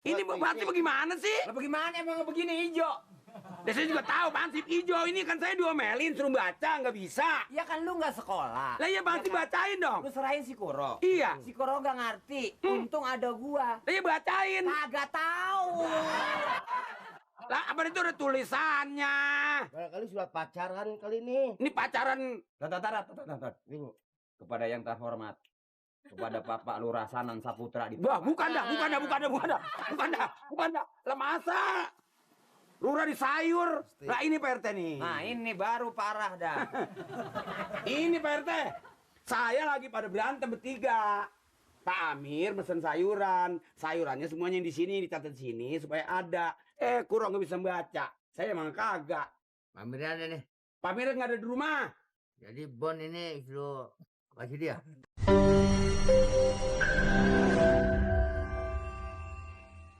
Ini berarti bagaimana sih? Lah bagaimana emang begini hijau? Saya juga tahu Hansip hijau ini kan saya diomelin suruh baca nggak bisa. Ya kan lu nggak sekolah. Lah ya Hansip bacain dong. Lu serahin si Kuro. Iya. Si Kuro nggak ngerti. Untung ada gua. Lah ya bacain. Kagak tahu. Lah apa itu ada tulisannya? Barangkali surat pacaran kali ini. Ini pacaran. Tar. Kepada yang terhormat. Kepada Bapak Lurah Sanan Saputra di. Wah, bukan dah. Lah masa? Lurah di sayur. Lah ini Pak RT nih. Nah ini baru parah dah. Ini Pak RT. Saya lagi pada berantem bertiga. Pak Amir mesen sayuran. Sayurannya semuanya di sini dicatat sini supaya ada. Kurang nggak bisa baca. Saya emang kagak. Pak Amir ada nih. Pak Amir nggak ada di rumah. Jadi bon ini lu kasih dia.